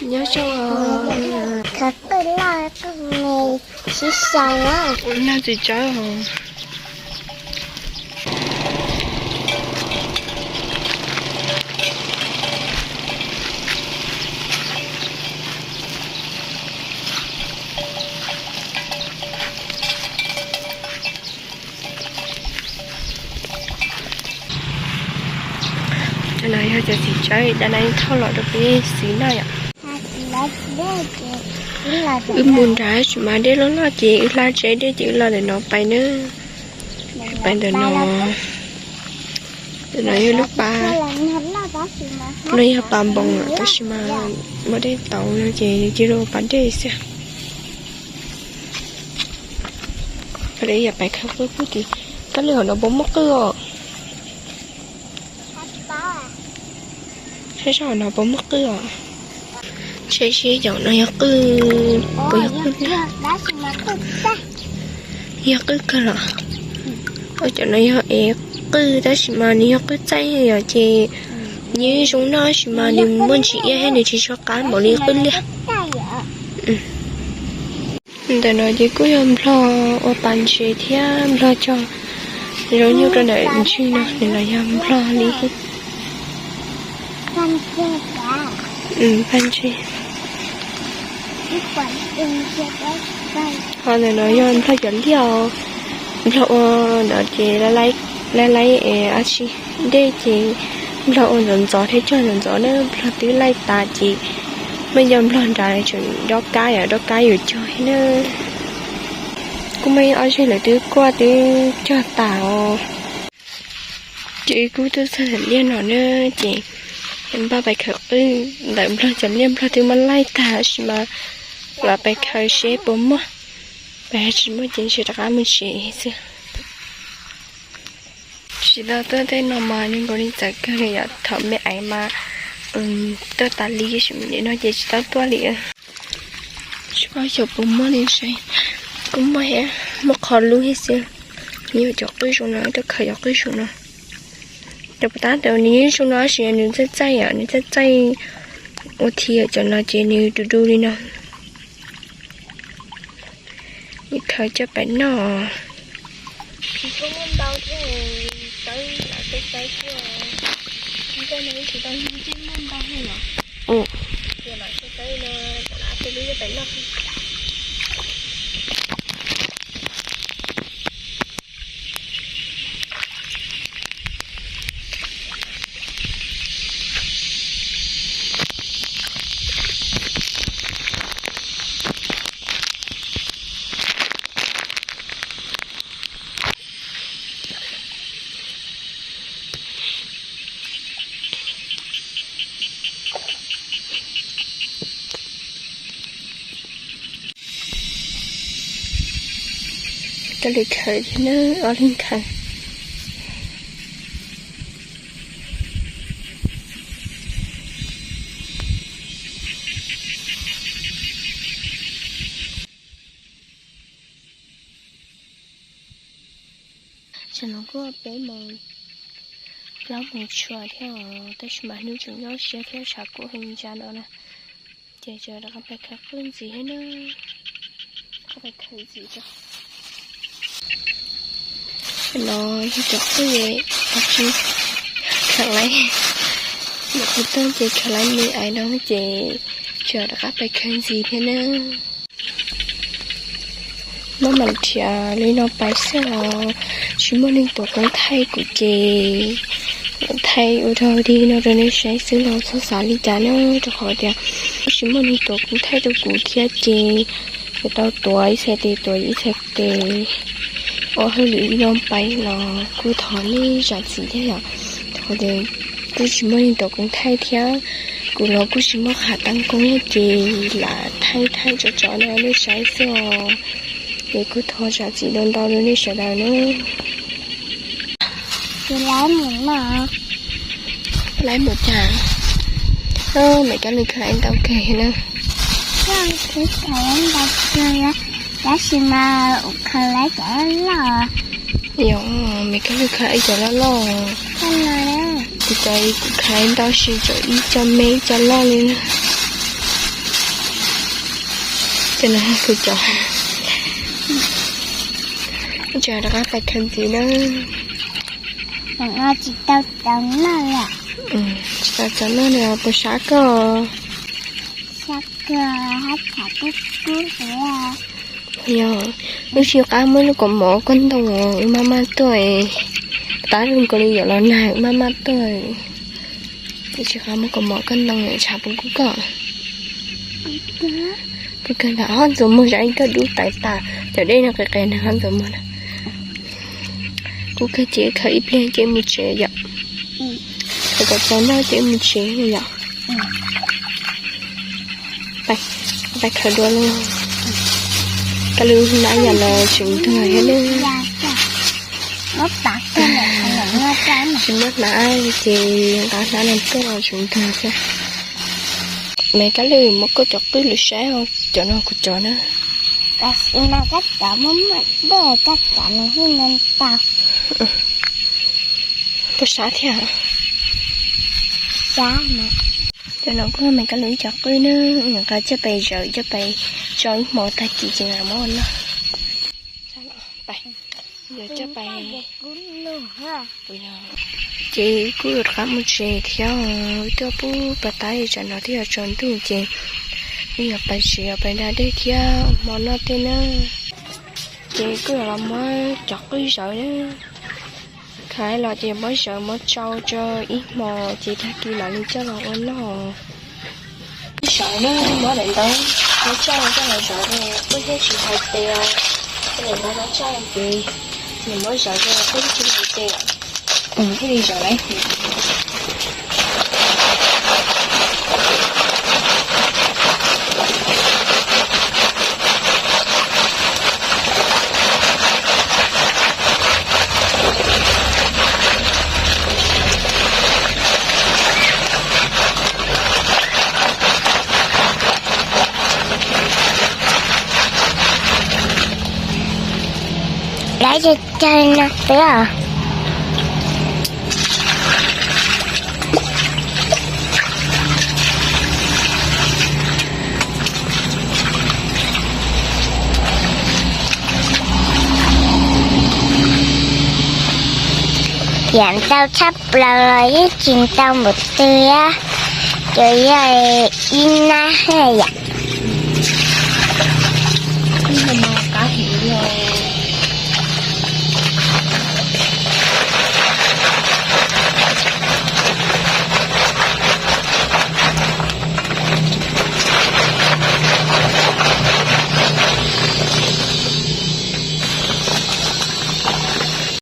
Nyob zoo. Khaws qwj loj, qwj me, sib sai na. Nag tsis tsawb. Cov no yog cov txiv tsawb, cov no yeej thauj los rau peb siv noj yom. Wb mus nrad tab sis mas dej loj loj ces wb hla tsev dej ces wb los ntawm no pais na. Pais ntawm no. Ntawm no yog lub pas, no yog pas npoos tab sis mas muaj dej tauv no ces nws cia li ua pas dej xwb. Pais, yog pais khaws qwj pub tim, kab lwj hauv no puas muaj qwj os? Saib saib hauv no puas muaj qwj os? Saib seb cov no yog qwj, puas yog qwj? Yog qwj kawg los? Cov no yog ev qwj tab sis mas nws yog qwj txaij yom ces nws zoo noj tab sis mas nws muaj ntsis iab thiab nws tsis tshua qab npaum li qwj liaj. Ntawm no ces kuj yog nplog ua pas ntses thiab nplog cog zaub nyuj rau ntawm ntsis no, ntawm no yog nplog li. Paj ntsig. Ho ntawm no yog nplog cov liaj, nplog ua no ces laib laib es ab tsi dej ces nplog ua ntxov ntxov thiab cog ntxov ntxov na, nplog twb laij tas ces muaj ib co nplog nrad tseem dob kab yom, dob kab yuav cog thiab na. Kuj muaj ib ob zeg lawv twb kuaj twb cog tas os. Ces kuj tuaj txog ntawm liaj no na, ces npaj pais khaws qwj ntawm nplog cov liaj, nplog twb muab laij tag tab sis mas lam pais khaws seb puas muaj, pais tsis muaj ces ntshe rov qab mus tsev xwb. Tsis tau tuaj tej no mas zoo nkaus li txawv kawg li yom, thaum me aiv mas tuaj tas li tab sis mas nim no ces tsis tau tuaj li. Tsis paub xyov puas muaj li, kuj muaj thiab, muaj qho lub thiab xwb. Nws yog cov qwj zoo no, tuaj khaws cov qwj zoo no. Cov puas tab ntawd nws yeej zoo no tab sis nws txaij txaij yom, nws txaij txaij ua thi yom, cov no ces nws du du li no. Nws khaws coj pais noj. Koj li khaws thiab na, ob leeg khaws. Tam no kuj peb moos plaub moos tshuav thiab os, tab sis mas hnub tseem nyob siab thiab tshav kuj heev ntsa no na. Ces rov qab pais khaws qwj ntxiv thiab na. Rov qab pais khaws ntxiv tso. No yog cov qwj, khaws laiv, nyuam qhuav tuaj ces khaws laiv me aiv no ces tseem rov qab pais khaws ntxiv thiab na. Muab mam nrhiav li no pais xwb os, tsis muaj neeg tuav koov thaij kuv ces thaij ua rau dig no rau nej saib xwb los txhob xav li cas na, rau qhov tias kuj tsis muaj neeg tuav koov thaij rau kuv thiab ces yuav tau tuav ib txhais tes tuav ib txhais tes ua hauj lwm ib lo pais los kuj thov nej zam txim thiab yom. Rau qhov tias kuj tsis muaj neeg tuav koov thaij thiab kuv los kuj tsis muaj qhov tau koov ces lam thaij thaij tso tso no nej saib xwb os. Ces kuj thov zam txim ntau ntau rau nej sawv daws na. Ces laiv mus no. Laiv mus cas? Mem Kab Lwm khaws laiv ntau kawg na. Khaws laiv ntau kawg, tab sis mas khaws laiv cov loj loj. Yog, Mem Kab Lwm khaws laiv cov loj loj. Kuv cov kuv khaws laiv ntau sis cov ib co me ib co loj li na. Kuv cov, kuv cov rov qab pais khaws ntxiv na. Tsis tau cov no, tsis tau cov no li puas sab koj? Yog, wb tsis qab muab lub kaus mom koj ntoo, wb maj maj tuaj, tab zoo nkaus li yuav los nag, wb maj maj tuaj. Wb tsis qab muab kaus mom koj ntoo, tshav puas kub koj? Kub kawg ntag, ho ntxuav muag zam li koj dub tawv tas, cov dej no qis qis nag ho ntxuav muag na. Kub kawg ces khaws ib pliag ces mus tsev yom. Khaws kom txaus noj ces mus tsev yom. Pais khaws dua los. Koj lub hnab yam no tseem ntuag thiab ne. Tsis muaj hnab ces nqa hnab no tuaj tseem ntuag thiab. Mas Kab Lwm muab koj cov qwj lwm saib, cov no kuv cov na. Puas sab thiab? Cov no kuj mas Kab Lwm ib cov qwj na, nqa coj pais zawv coj pais tso ib hmo tag kis ces nqa muab ua noj. Yog coj pais, ces kuj rov qab mus tsev thiab, tuaj pub pas tab tsam no twb yuav tsaus ntuj ces wb yuav pais tsev yuav pais da dej thiab ua hmo noj tej na. Ces kuj yuav los muab cov qwj zawv na. Khaws los ces muab zawv muab tsau tso ib hmo ces tag kis mam li coj los ua noj. Zawv na, muab daim ntawv muab tsau coj los zawv, kuj thiaj tsis hais tias daim ntawv no tsau ces nws muab zawv rau kuj thiaj tsis hais tias thiaj li zawv lawm. Lawv cog cog no xwb os. Yam ntau tshaj plaws los yeej tsis ntau npaum twg, ces yog ib nab yom.